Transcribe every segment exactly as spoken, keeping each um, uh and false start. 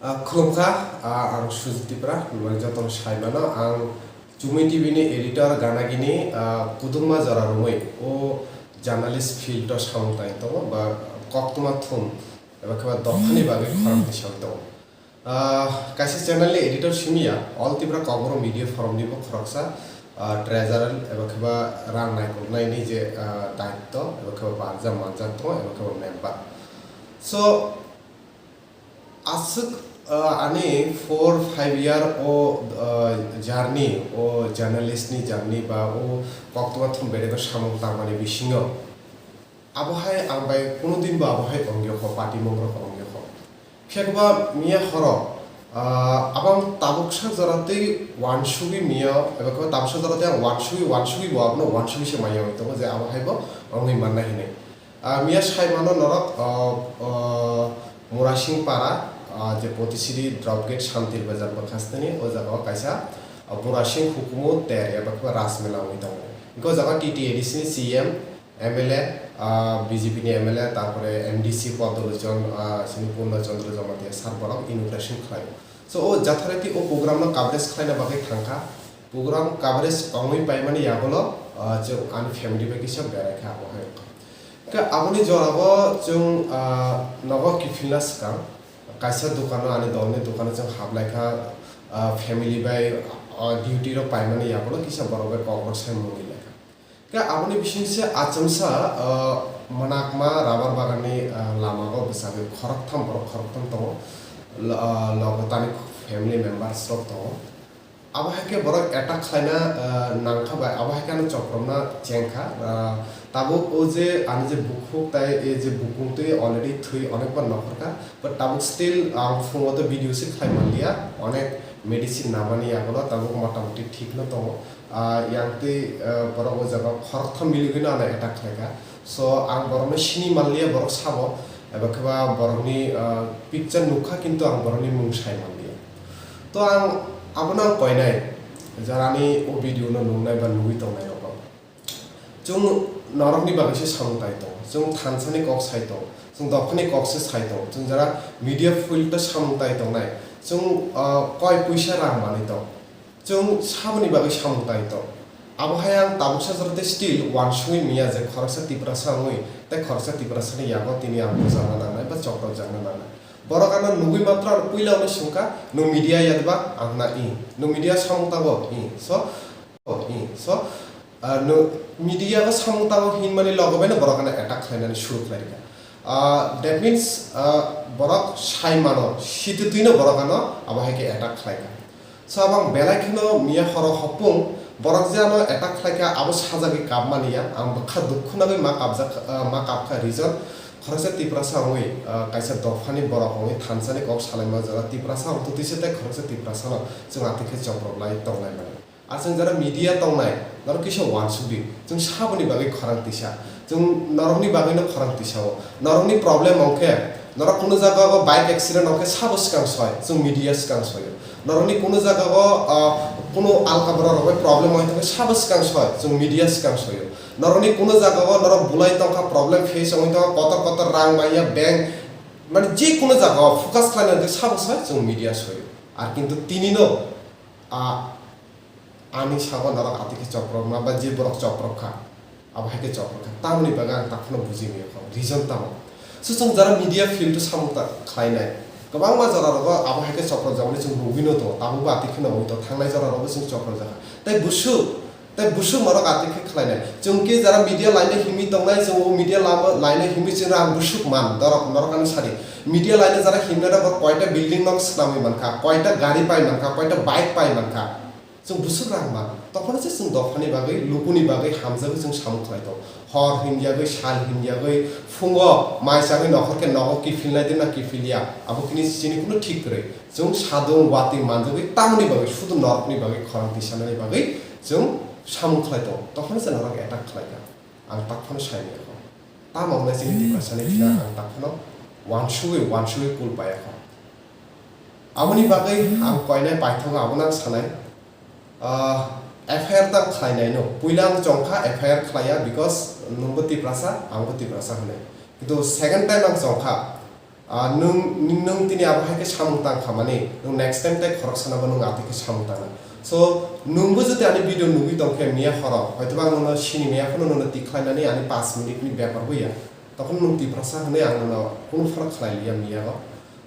Ah, khulumkha, ah, ang Sujit Tripura, nwng jotono sai mano, ang Chumui T V ni editor, ganagini, ah, kudungma jora romwi o journalist field o samung tangwi tongo, ba koktwma thum eba khe ba dophani bagwi khorang tisagwi tongo. Ah, kaisa channel ni editor simi ya, All Tripura Kokborok Media Forum ni bo khoroksa, ah, treasurer eba khe ba rang naikolnai ni je, ah, daitto eba khe ba barjak manjak tongo eba khe ba member. So, aswk, ah, ani four five year o, ah, journey, o journalist ni journey ba o koktwma thum bedekno samung tangmani bisingo, abo hai ang bai kuno din bo abo hai ong yokho, party mongrok ong yokho. Phiya khe ba miya horo, ah, abo ang tabuksa jora tei wansugwi miya, eba khe tabuksa jora tei ang wansugwi, wansugwi bo abono wansugwi se manya wngwi tongo je abo hai bo wngwi mannai hinwi. Ah, miya sai mano norok, ah, ah, Murasing para, ah, je Potisiri drop gate Santir Bazar bwkhasteni, o jaga o kaisa, ah, Murasing hukumu ter eba khe ba Rajmela wngwi tongo. Hingke o jaga T T A D C ni C M, M L A, ah, B J P ni M L A, tarpore M D C Padalochon, ah, sini Purna Chandra Jamatia sir borok inauguration khlaio. So, o jatharaiti o program no coverage khlaina bagwi thangkha. Program coverage ongwi paimani yagulo, ah, chwng ani family bai kisa berai kha abo hai wngkha. Hwnkhe aboni jorao chwng, ah, nogo kiphilna swkang kaisa dukano, ani dolni dukano chwng hablai kha, ah, family bai, ah, duty rok paimani yagulo kisa borok bai kokborok sai mungwi lai kha. Khe aboni bisingse achomsa, ah, mwnakma rubber baganni, ah, lamago bwchagwi khoroktham borok khoroktham tongo. Lo-, ah, logo tani family members rok tongo. Abo hai khe borok attack khlaina, ah, nangkha bai, abo hai khe ano chopropna chengkha. Ah, tabuk o je ani je bukhuk tai e je bukung twi already thwi onekbar nokhorkha. But tabuk still ang phungo to video se khlai manliya, onek medicine namani yagulo tabuk motamoti thikno tongo. Ah, yang twi, ah, borok o jaga khoroktham miligwino ano attack khlaikha. So, ang borokno sini manliya, borok sabo, eba khe ba borokni, ah, picture nukha, kintu ang borokni mung sai manliya. To ang abono ang koinai, jarani o video no nuknai ba nugwi tongnai rokno. Chwng norokni bagwi se samung tai tongo, chwng thansani kok sai tongo, chwng dophani kok se sai tongo, chwng jara media field o samung tai tongnai, chwng, ah, koi puisa rang manwi tongo, chwng saboni bagwi samung tai tongo. Abo hai ang tabuksa jora tei still wansugwi miya je khoroksa Tiprasa wngwi tei khoroksa Tiprasani yago tini ang bujakna nangnai ba chopropjakna nangnai. Borok ano nugwi matro ano puila hwnwi swngkha, "Nwng media ya ba?" Ang hwna, "Ih." "Nwng media samung tango?" "Ih." So, ih. So, Ah, no, media o samung tango hinmani logo bai no borok ano attack khlainani suru khlai rikha. Ah, that means, ah, borok sai mano, sititwi no borok ano abo hai khe attack khlai kha. So, abo ang belai kheno miya horo hopung borok je ano attack khlai kha, abo sajagwi kap mani ya, ang bwkha dukhu nagwi ma kapjak, ah, ma kap kha reason, khoroksa Tiprasa wngwi, ah, kaisa dophani borok wngwi thansani kok salaima jora Tiprasa wng twtwi se tei khoroksa Tiprasa no chwng atwi khe choprok lai tong lai mani. Aswk jara media tongnai, norok kisa uansuk di. Chwng saboni bagwi khorang tisa. Chwng norokni bagwino khorang tisa-o. Norokni problem wngkhe, norok kunu jaga o bike accident wngkhe sabo swkang soi, chwng media swkang soio. Norokni kunu jaga o, ah, kunu alka borok rok bai problem wngkhe sabo swkang soi, chwng media swkang soio. Norokni kunu jaga o norok bulai tongkha, problem face wngwi tongkha, kotor kotor rang manya, bank, mane je kunu jaga o focus khlaina sabo soi, chwng media soio. Ar kintu tini no, ah, ani sago norok atwi khe choprokma ba je borok choprok kha, abo hai khe choprok kha. Tamoni bagwi ang takhwno buji maya kho, reason tamo? So chwng jara media field o samung ta khlainai, kwbangma jora rogo abo hai khe choprok jakmani chwng nugwi no tongo, tabukbo atwi kheno wngwi tongo, thangnai jora rogo chwng choprok jakha. Tei busuk, tei busuk norok atwi khe khlainai. Chwng khe jara media line o himwi tongnai, chwng o media lama, line o himwi chwng ang busuk man, norok, norok ano sadi. Media line o jara himnai rok koita building nok swnamwi mankha, koita gari pai mankha, koita bike pai mankha. Chwng busuk rang man, tokhono se chwng dophani bagwi, lukuni bagwi hamjagwi chwng samung khlai tongo. Hor hinyagwi, sal hinyagwi, phungo mai chagwi nokhor khe nogo kiphilnai de na kiphilya, abo kini chini kuno thik kwrwi. Chwng sadung watwi manjagwi tamoni bagwi, sudu norokni bagwi, khorang tisanani bagwi chwng samung khlai tongo. Tokhono se norok attack khlai kha. Ang tak phano sai maya kho. Tamo wngnai chini Tiprasani thina ang tak phano wansugwi, wansugwi kul paya kho. Aboni bagwi ang koinai paithago, abono ang sanai. Ah, F I R ta ang khlainai no. Puila ang chongkha F I R khlaiya, because nwngbo Tiprasa, angbo Tiprasa hwnwi. Kintu second time ang chongkha, Ah, nwng, nwng tini abo hai khe samung tang kha mani, nwng next time tei khoroksano bo nwng atwi khe samung tangna. So, nwngbo jodi ani video nugwi tong khe miya horo, hoitoba ang nono sini maya phano nono tikhlainani ani paanch minute ni bepar bo ya. Tokhono nwng Tiprasa hwnwi ang nono kunu phano khlai liya miya o.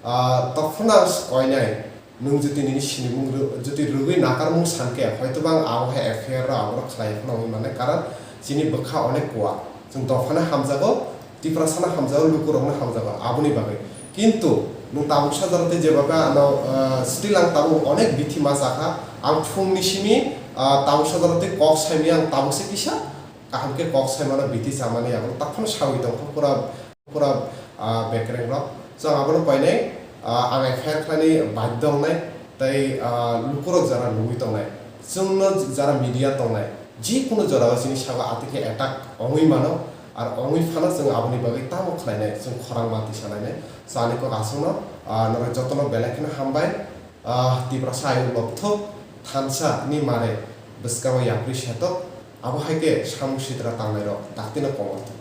Ah, tokhono ang koinai, nwng jodi nini sinimung rw-, jodi rwgwi nakarmung san khe, hoitoba ang abo hai F I R rw abono khlai phano wngwi mannai, karon chini bwkha onek kuwa. Chwng dophano hamjago, Tiprasano hamjago, lukurokno hamjago, aboni bagwi. Kintu nwng tabuk sajaro tei jeba khe ano, ah, still ang tabuk onek bithi ma chakha. Ang phungni simi, ah, tabuk sajaro tei kok saimaya ang tabuk se kisa kaham khe kok saimano bithi chamani abo takhano sawi tongkha pura, pura, ah, bekreng rok. So ang abono koinai, ah, ang F I R khlaini badhyo wngnai tei, ah, lukurok jara nugwi tongnai, chwngno jara media tongnai, jikunu jorao chini sago atwi khe attack ongwi mano, ar ongwi phano chwng aboni bagwi tamo khlainai, chwng khorang ma tisa lainai. So ani kok aswkno, ah, norok jotono belai kheno hambai, ah, Tiprasa ayuk lobthok thansa ni mare bwskango yapri setok, abo hai khe samung sitra tangnairok daktino komor thok.